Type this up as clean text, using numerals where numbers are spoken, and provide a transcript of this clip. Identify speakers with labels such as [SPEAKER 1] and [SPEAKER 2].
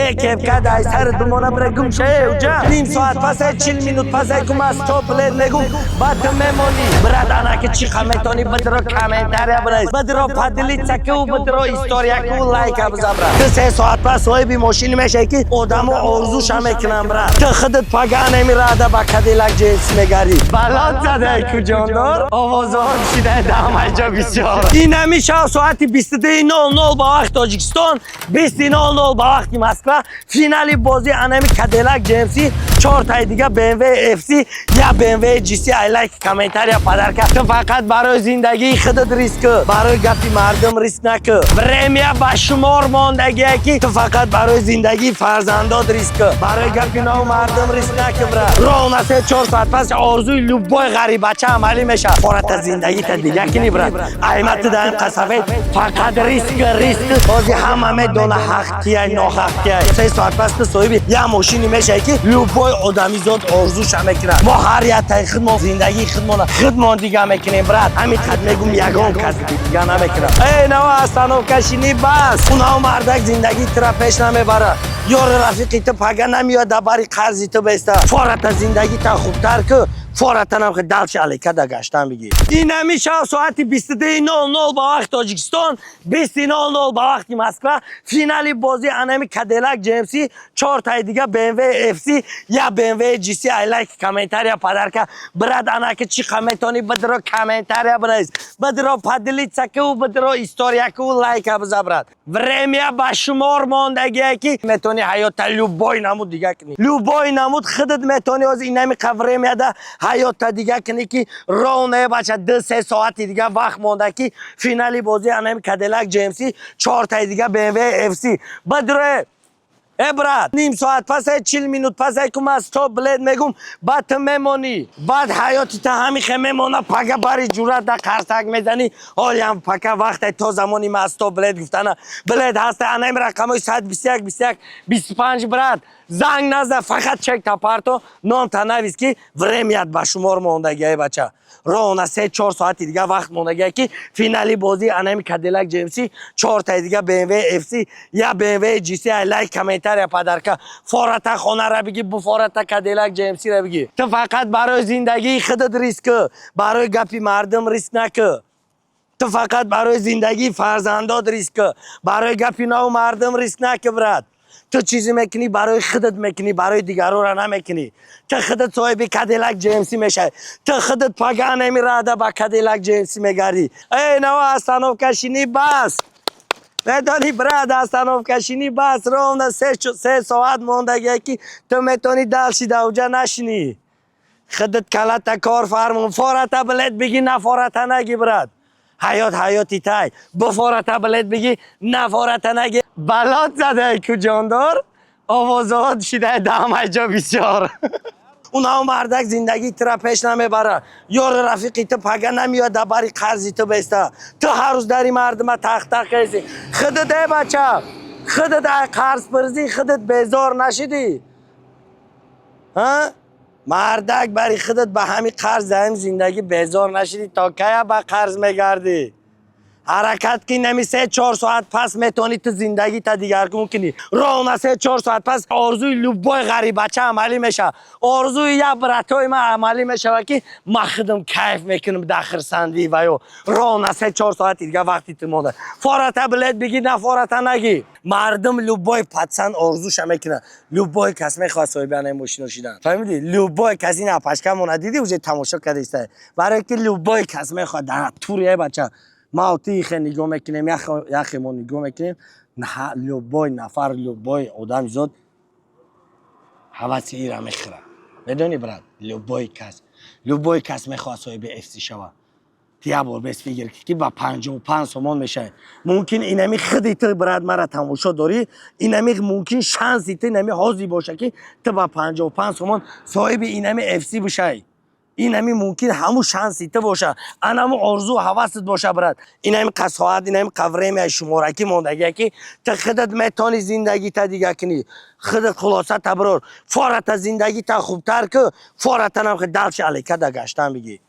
[SPEAKER 1] Э, кепка дай сар бимона, бира, гум ша уҷа. Ним соат пасай, 40 минут пасай ку ма стоп билет мегум, баъд ту мемонӣ, брат. Анаки чӣ қа метонӣ, бидро, комментария бинавис, бидро, поделиться ку, бидро, история ку, лайка бизан, брат. Ту 3 соат пас соҳиби мошини мешавӣ, ки одамо орзуша мекунанд, брат. Ту худат пага намерада ба Кадилак GMC мегарӣ. Баланд задай ку, ҷондор, овозҳо шидай дамайҷа бисёр. Инами шав соати 22:00 ба вақти Тоҷикистон, 20:00 ба вақти Москва финали бозии анами Кадилак GMC, чортаи дига BMW FC я BMW GC. Ай лайк, комментария, подарка. Ту фақат барои зиндагии худат риск ку, барои гапи мардум риск наку. Время ба шумор мондагие, ки ту фақат барои зиндагии фарзандот риск ку, барои гапи наву мардум риск наку, брат. Ровно 3-4 соат пас орзуи любой ғарибача амалӣ мешавад. Фората зиндагита дига кини, брат. Аймати даим қасафед, фақат риск, риск. Ҳозир ҳама медона ҳақ кияй, ноҳақ кияй. 3 соат пас ту соҳиби як мошине мешавӣ, ки любой одамизод орзуша мекунад. Мо ҳар яктаи худмон зиндагии худмона худмон дига мекунем, брат. Ҳамин қад мегум, ягон кас дига намекунад. Эй, нава остановка шини, бас. Унао мардак зиндагии тура пеш намебарад. Ёри рафиқи ту пага намеояд дар бари қарзи ту беста. Фората зиндагита хубтар ку, форатанам дальше алека да гаштан бигир. Инами шав соати 22:00 ба вақти Тоҷикистон, 20:00 ба вақти Москва финали бозии анами Кадилак GMC, чортаи дига BMW FC я BMW GC. Ай лайк, комментария, подарка, брат. Анаки чӣ қа метонӣ, бидро, комментария бинавис, бидро, поделиться ку, бидро, история ку, лайка биза, брат. Время ба шумор мондагие, ки метонӣ ҳаёта любой намуд дига кунӣ, любой намуд худат метонӣ. Ҳозир инами қа времяда ҳаётта дига кунӣ, ки ровно, бача, 2-3 соати дига вақт монда, ки финали бозии анами Кадилак GMC, чортаи дига BMW FC. Бидре, э, брат, ним соат пасай, 40 минут пасай ку ман стоп билет мегум, баъд ту мемонӣ, баъд ҳаёти та ҳамихе мемона. Пага бари ҷуръат да қарсак мезанӣ. Ҳолиам пака вақте то замони ман стоп билет гуфтана билет ҳаста. Анаим рақамҳои 121, 21, 25, брат, занг наза, фақат чек тапарто, номта навис, ки времят ба шумор мондагиай, бача. Ровно 3-4 соати дига вақт мондагиай, ки финали бозии анами Кадилак GMC, чортаи дига BMW FC я BMW GC. Ай лайк, комментария, подарка. Фората хонара биги, буфората Кадилак GMC ра биги. Ту фақат барои зиндагии худат риск ку, барои гапи мардум риск наку. Ту фақат барои зиндагии фарзандот риск ку, барои гапи наву мардум риск наку, брат. Ту чизе мекунӣ, барои худат мекунӣ, барои дигарора намекунӣ. Ту худат соҳиби Кадилак GMC мешавӣ. Ту худат пага намерада ба Кадилак GMC мегардӣ. Эй, нава остановка шини, бас. Метонӣ, брат, остановка шини, бас. Ровно 3 соат мондагие, ки ту метонӣ дальше давҷа нашинӣ. Худат калата кор фармон. Фората билет биги, нафората наги, брат. Ҳаёт ҳаёти тай. Буфората билет биги, нафората наги. Балот задай ку, ҷондор, овозҳо шидай дамайҷо бисёр. Унао мардак зиндагии тура пеш намебарад. Ёри рафиқи ту пага намеояд дар бари қарзи ту беста. Ту ҳар рӯз дари мардума тахтақ кардӣ. Худат, э, бача, худат ай қарзпурзӣ худат безор нашидӣ? Ҳа, мардак, бари худат ба ҳами қарз даим зиндагӣ безор нашидӣ? То кая ба қарз мегардӣ? Ҳаракат ки, нами 3-4 соат пас метавонӣ ту зиндагита дигаргун кунӣ. Ровно 3-4 соат пас орзуи любой ғарибача амалӣ мешавад. Орзуи як братои ман амалӣ мешавад, ки ман худам кайф мекунам дар хирсандӣ ва ё. Ровно 3-4 соати дига вақти ту монда. Фората билет бигӣ, нафората нагӣ. Мардум, любой пацан орзуша мекунад, любой кас мехоҳад соҳиби анаи мошино шидан, фаҳмидӣ? Любой кас ин апашкамона дидӣ, уже тамошо кардаиста, барое ки любой кас мехоҳад дар тури. Э, бача, ма тихе нигоҳ мекунем, яхе мо нигоҳ мекунем. Любой нафар, любой одами зод ҳаваси ира мехӯрад, медонӣ, брат? Любой кас, любой кас мехоҳад соҳиби FC шавад. Ту як бор бес фикр, ки ба 55 сомон мешавад. Мумкин инами худи ту, брат, мара тамошо дорӣ, инами мумкин шанси ту инами ҳозир боша, ки ту ба 55 сомон соҳиби инами FC бишавӣ. Инами мумкин ҳамун шанси ту боша, анаму орзу ҳавасат боша, брат. Инами қа соат, инами қа времяи шуморакӣ мондагия, ки ту худат метавонӣ зиндагита дига кунӣ. Худат хулоса таброр, фората зиндагита хубтар ку, форатанам дальше алека да гаштан бигӣ.